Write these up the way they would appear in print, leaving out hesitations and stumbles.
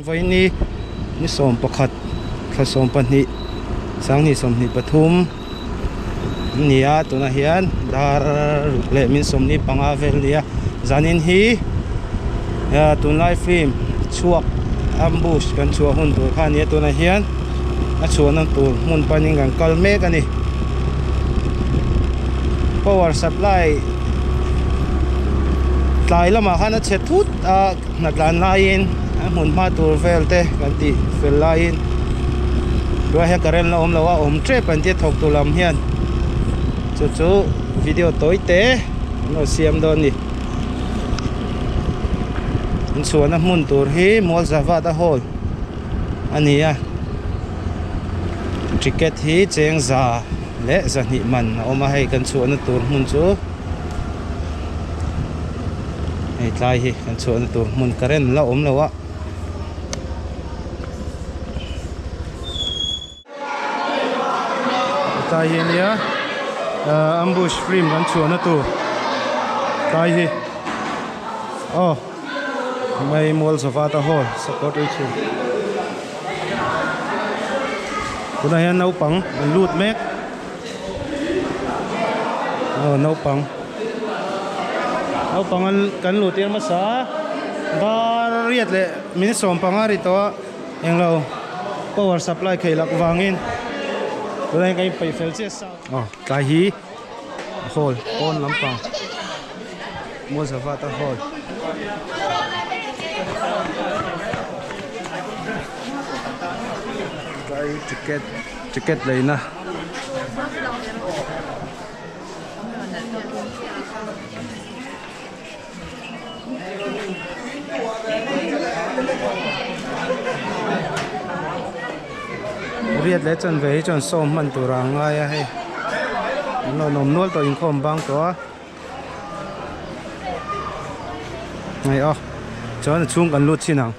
Vawiini ni 11 thla 12 sanghnih 23 a ni a tunah hian dar ruk leh min 25 vel a ni a zanin hi tunlai film chhuak ambush kan chhuah hun tur kha a ni a tunah hian a chhuahna tur hmun panin kan kal mek a ni power supply tlai lamah khan a chhe thut a hna tlan laiin a hmun hma tur vel te kan tih fel laiin tunah hian current la awm lo a awm tep an tia thawk tu lam hian chu chu video tawi te an lo siam dawn a ni an chhuahna hmun tur hi Mualzavata hall a ni a ticket hi cheng za leh zahnih man a awm a hei kan chhuahna tur hmun chu. Hei tlai hi kan chhuahna tur hmun current la awm lo a. Tlai hi ania ahh ambush film kan chhuahna tur tlai hi aw mai mual zavata hall support ei thin tunah hian naupang an lut mek. Aw naupang naupang an kan luh tir hmasa a dar riat leh min 15 ri tawh a englo power supply theih loh vangin tunah hian kan inpeih fel chiah sa aw tlai hi hall pawn lampang Mualzavata hall. Tlai ticket ticket leina. Riat leh chanve hi chuan sawm hman tur a ngai a hei an lo nawm nual tawh inkhawm bang tawh a hei aw chuan a chhung kan lut chin ang.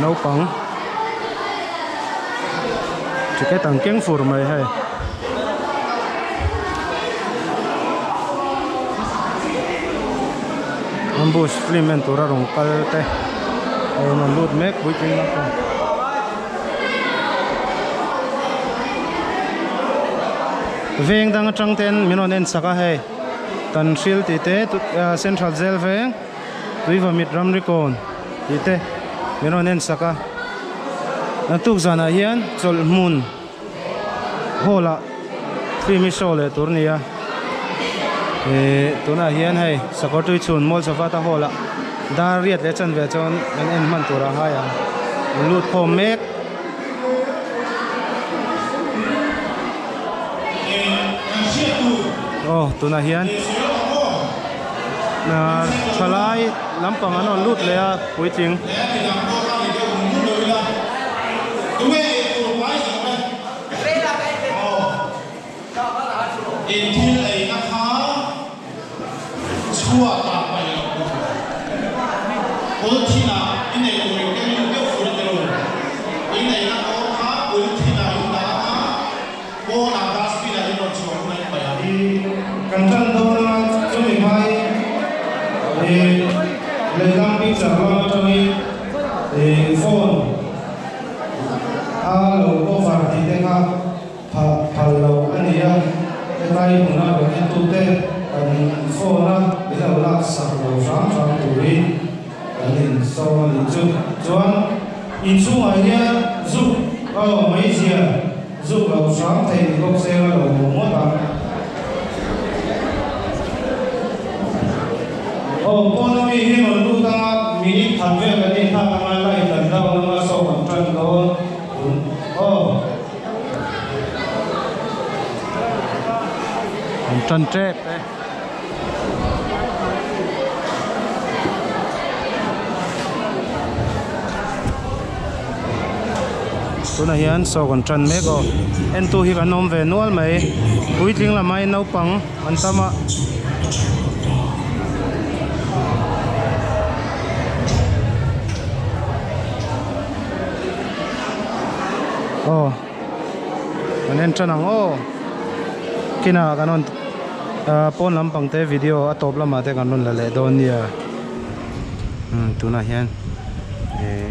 Naupang ticket an keng fur mai hei. Ambush film en tura rawn kal te a rawn an lut mek puitling lampang. Veng dang atang ten min rawn en chak a hei tan hril tih te central jail veng tuivamit ramrikawn tih te min rawn en chak a naktuk zanah hian chawlh hmun. Hall ah film hi show leh tur a ni a ihh tunah hian hei sakawr tui chhun mall safata hall ah dar riat leh chanve chuan an en hman tur a ngai ang an lut khawm mek. Aw tunah hian ahh thalai lampang an rawn lut leh a puitling. Inthil eina kha chhuatah paih loh tur. Pawlthinah i nei tur in keng lut deuh fur a ti lo. I neihna kawr kha pawlthinah in dah ang a, pawnah dustbin-ah in rawn chhuah hunah in paih ang. Kan tan dawn a, chumi hmain lehlam picture lam atangin phone a lo cover tih te kha phah phal lo a ni a, helai hmuna rawn entute kan phone a min lo lak sak lo hram hram turin kan insawm a nih chu. Chuan inchhungah hian zuk aw meizia zuk lo hram thei ni bawk se a lo awm ngawt ang. Aw pawn ami hi rawn lut anga minute khat vel kan inhak anga light an down anga sawm an tan dawn aw. An tan tep e. Tunah hian saw kan tan mek aw. Entu hi kan awm ve nual mai. Puitling lam aiin naupang an tam a. Aw kan en tan ang aw. Kinah kan rawn pawn lampang te video a tawp lamah te kan rawn la leh dawn nia. Umm tunah hian eh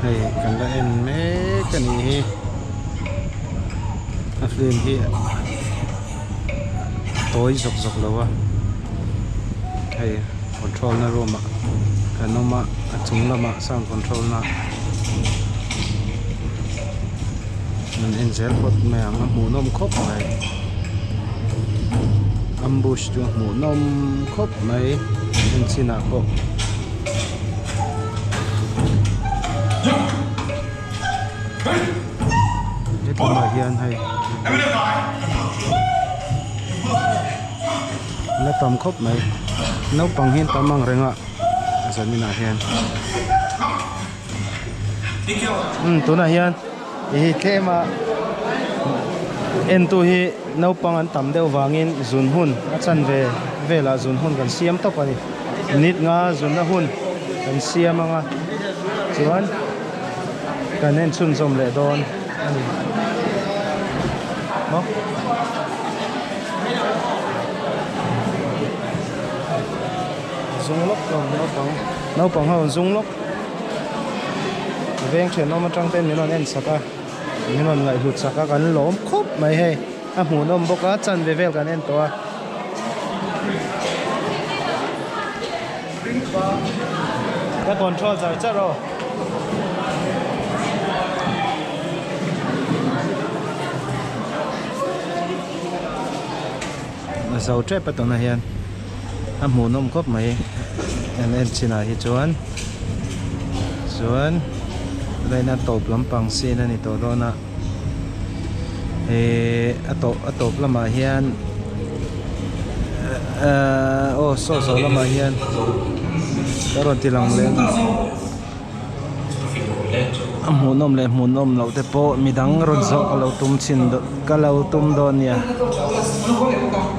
hei kan la en mek a nih hi a film hi a tawi zawk zawk lo a hei control na room ah kan awm a a chung lamah sound control na an en zel phawt mai ang a hmuhnawm khawp mai. Ambush chu a hmuhnawm khawp mai en chinah pawh. Hetlangah hian hei la tam khawp mai naupang hi an tam ang reng a zaninah hian umm tunah hian. Hihi tlem a entu hi naupang an tam deuh vangin zun hun a chan ve velah zun hun kan siam tawp a ni. Minute nga zunna hun kan siam ang a chuan kan en chhunzawm leh dawn a ni. Maw? Zung lawk hlawm naupang naupang ho an zung lawk. Veng thenawm atang ten min rawn en sak a min rawn ngaihhlut sak a kan lawm khawp mai hei a hmuhnawm bawk a chanve vel kan en tawh a. Ka control char char aw. A zo tep a tunah hian a hmuhnawm khawp mai an en chinah hi chuan chuan tunah a tawp lampang scene a ni tawh dawn a ihh a tawp a tawp lamah hian ahh aw saw zawh lamah hian ka rawn ti lang leh ang. A hmuhnawm leh hmuhnawm loh te pawh midang rawn zawh ka lo tum chhin ka lo tum dawn nia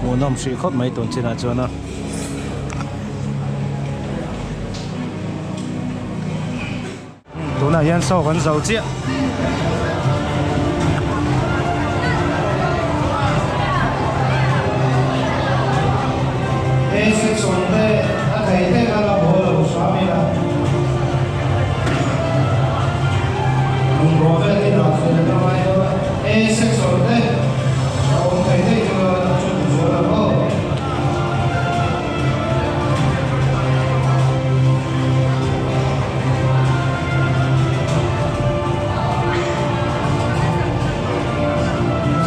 hmuhnawm hrih khawp mai tun chinah chuan a. Tunah hian saw kan zo chiah. He section te a thei tek a la haw lo hram ila. Bungraw vel hi dah fel a ngai dawn a, he section te a awm thei thei chuan a thu duh zual ang aw.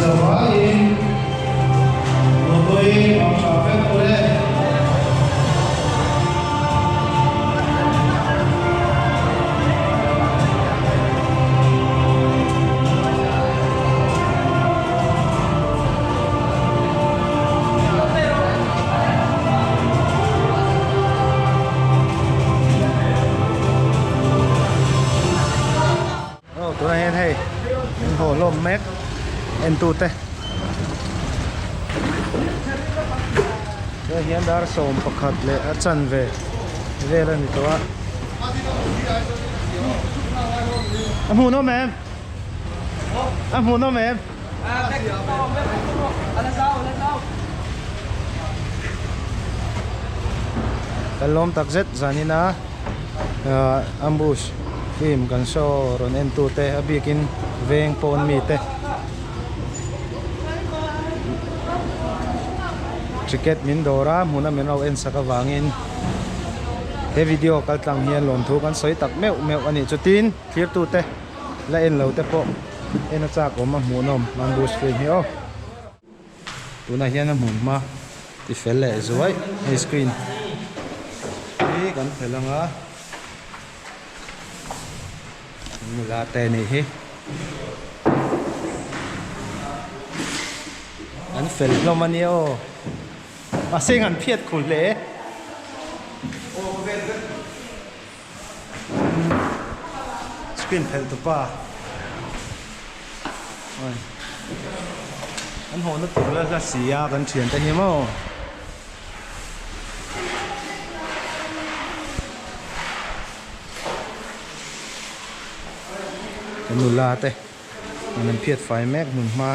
Zavaiin Nupui mang tha vek ule. Aw tunah hian hei an haw hlawm mek en tute tunah hian dar 11 leh a chanve vel a ni tawh a a hmuhnawm em a hmuhnawm em. Kan lawm tak zet zanin a ambush film kan show rawn en tu te a bikin veng pawn mi te ticket min dawr a hmuna min lo en sak avangin he video kal tlang hian lawmthu kan sawi tak meuh meuh a nih chu tin thlir tu te la en lo te pawh en a chak awm a hmuhnawm ambush film hi aw. Tunah hian a hmun hma ti fel leh zuai hei screen hi kan fel ang a nula te anih hi an fel hlawm ania aw mahse an phiat khul hle. Screen phelh tupa. Oi. An hawhna tur la hla si a kan thiante hi maw. Kan nula te an an phiat fai mek hmun hma.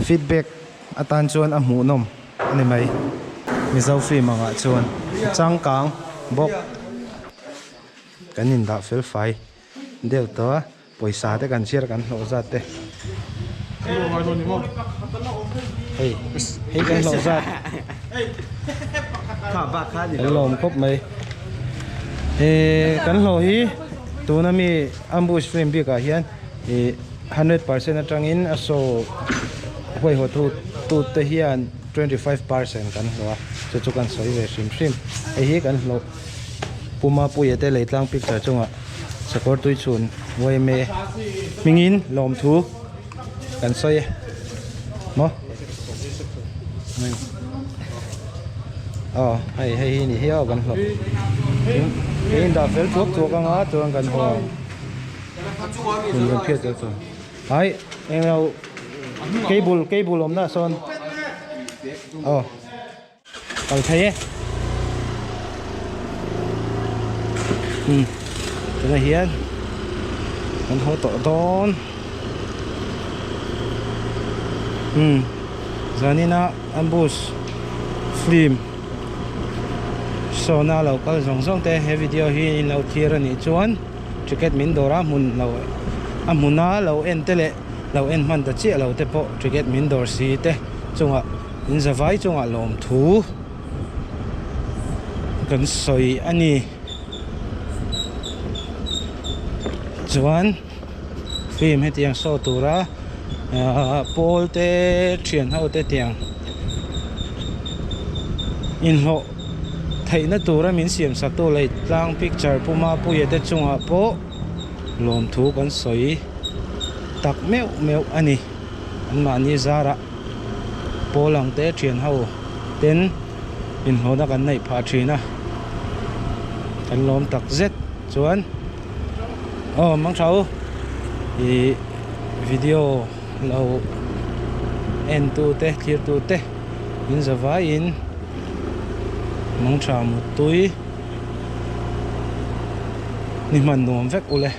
Feedback atan chuan a hmuhnawm a ni mai. Mizo film angah chuan changkang bawk kan indah fel fai deuh tawh a. Pawisa te kan chhiar kan hlawh zat te. Hei hei kan hlawh zat. Kan lawm khawp mai. Kan hlawh hi tuna mi ambush film bikah hian ih 100% atangin a show huaihawt tu tute hian 25% kan hlawh a chu chu kan sawi ve hrim hrim. Hei hi kan hlawh Puma Puia te Leitlang picture chungah. Sakawr tui chhun YMA hmingin lawmthu kan sawi e maw aw hei hei hi ni hi aw kan hlawh in in dah fel thuak thuak anga chuan kan haw hun kan phiat zel chuan ai englo cable cable awmna sawn aw. Kal thei e. Hmm. Tunah hian kan haw tawh dawn. Hmm. Zanina ambush film sawna lo kal zawng zawng te he video hi in lo thlir a nih chuan ticket min dawr a hmun lo a hmuna lo en te leh lo en hman ta chiah lo te pawh ticket min dawr si te chungah In zavai chungah lawmthu kan sawi a ni. Chuan film hetiang show tura ahh pawl te thian ho te tiang inhlawh theihna tura min siam sak tu leh tlang picture puma puia te chungah pawh lawmthu kan sawi tak meuh meuh a ni. Anmahni zarah pawl ang te thian ho ten inhlawhna kan neih phah thin a kan lawm tak zet chuan aw mang tha u ih video lo en tu te thlir tu te in za vaiin mang tha muttui ni hman nuam vek ule.